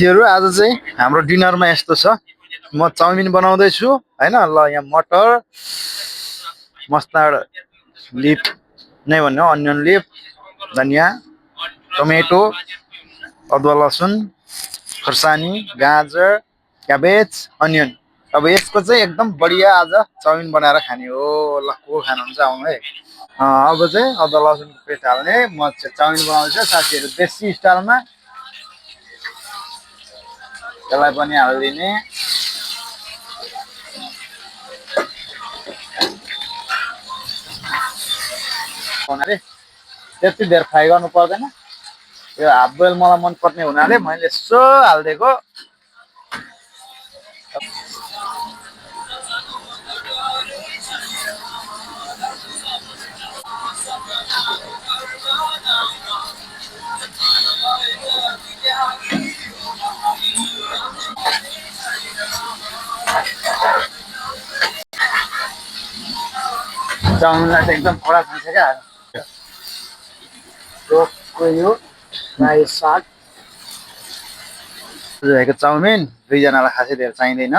साथीहरु आज चाहिँ हाम्रो डिनरमा यस्तो छ म चाउमिन बनाउँदै छु हैन ल यहाँ मटर मस्टर्ड लिप नै भन्नु अनियन लिप धनिया टमेटो अदुवा लसुन खुर्सानी गाजर क्याबेज अनियन अब यसको चाहिँ एकदम बढिया आज चाउमिन बनाएर खाने हो ल को खानुहुन्छ आउनु है अब चाहिँ अदुवा लसुनको पेस्ट हाल्ने म चाहिँ चाउमिन बनाउँछु साथीहरु देसी स्टाइलमा त्यसलाई पनि हाल्दिने हुनाले त्यति धेर फ्राई गर्नु पर्दैन यो हाफ बोइल मलाई मन पर्ने हुनाले मैले यसो हाल्दिएको चाउमिनलाई चाहिँ एकदम कडा खान्छ क्या यो रायो साग भएको चाउमिन दुईजनालाई खासै धेरै चाहिँदैन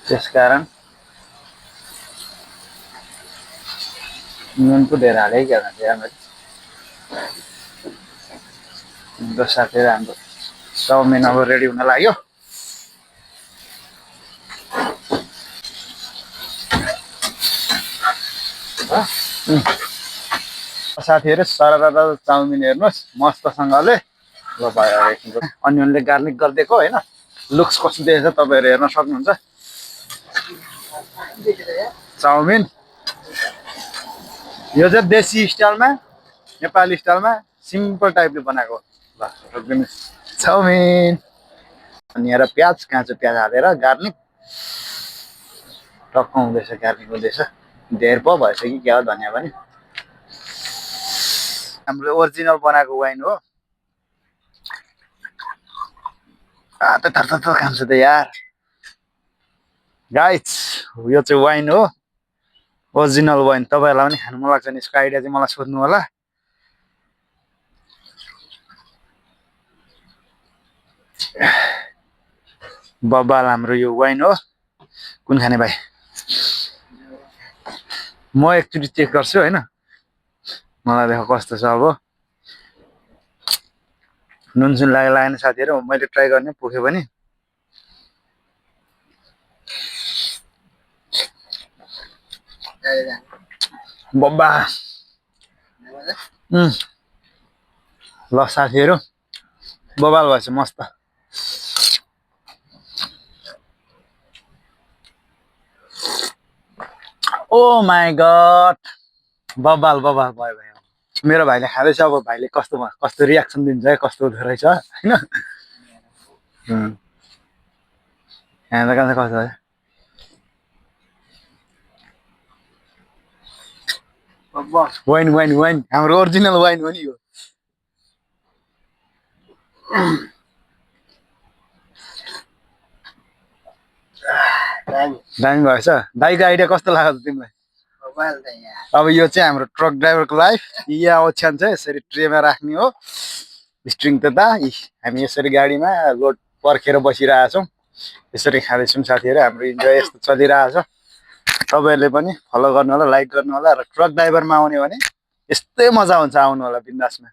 त्यसकारण नुन पो धेरै हाले क्या हाम्रो साथीहरु हाम्रो चाउमिन अब रेडी हुन लाग्यो साथीहरु सरर चाउमिन हेर्नुस् मस्तसँगले ल भयो अनियनले गार्लिक गरिदिएको हैन लुक्स कस्तो देखेछ तपाईहरु हेर्न सक्नुहुन्छ चाउमिन यो चाहिँ देसी स्टाइलमा नेपाली स्टाइलमा सिम्पल टाइपले बनाएको ल रोक्दिनुस् चाउमिन अनि यहाँ प्याज काँचो प्याज हालेर गार्लिक टक्क हुँदैछ गार्लिक हुँदैछ धेर पो भएछ कि क्या हो धनिया पनि हाम्रो ओरिजिनल बनाएको वाइन हो त खान्छ त यार गाइस यो चाहिँ वाइन हो ओरिजिनल वाइन तपाईहरुलाई पनि खानु मन लाग्छ नि यसको आइडिया चाहिँ मलाई सोध्नु होला बब्बाल हाम्रो यो वाइन हो कुन खाने भाइ म एकचोटि चेक गर्छु हैन मलाई देखो कस्तो छ अब नुनसुन लागेन साथीहरु मैले ट्राई गर्ने पुग्यो पनि बब्बा ल साथीहरु बबाल भएछ मस्त ओ माय गॉड बबाल बबाल भयो भयो मेरो भाइले खाँदैछ अब भाइले कस्तो रियाक्सन दिन्छ है कस्तो हुँदो रहेछ हैन यहाँ त कस्तो है वाइन वाइन वाइन हाम्रो ओरिजिनल वाइन हो नि यो दामी भएछ दाइको आइडिया कस्तो लाग्यो तिमीलाई अब यो चाहिँ हाम्रो ट्रक ड्राइभरको लाइफ यहाँ ओछ्यान चाहिँ यसरी ट्रेमा राख्ने हो स्ट्रिङ त हामी यसरी गाडीमा लोड पर्खेर बसिरहेछौँ यसरी खाँदैछौँ साथीहरु हाम्रो इन्जोय यस्तो चलिरहेछ तपाईहरुले पनि फलो गर्नु होला लाइक गर्नु होला र ट्रक ड्राइभरमा आउने भने यस्तै मजा हुन्छ आउनु होला बिन्दासमा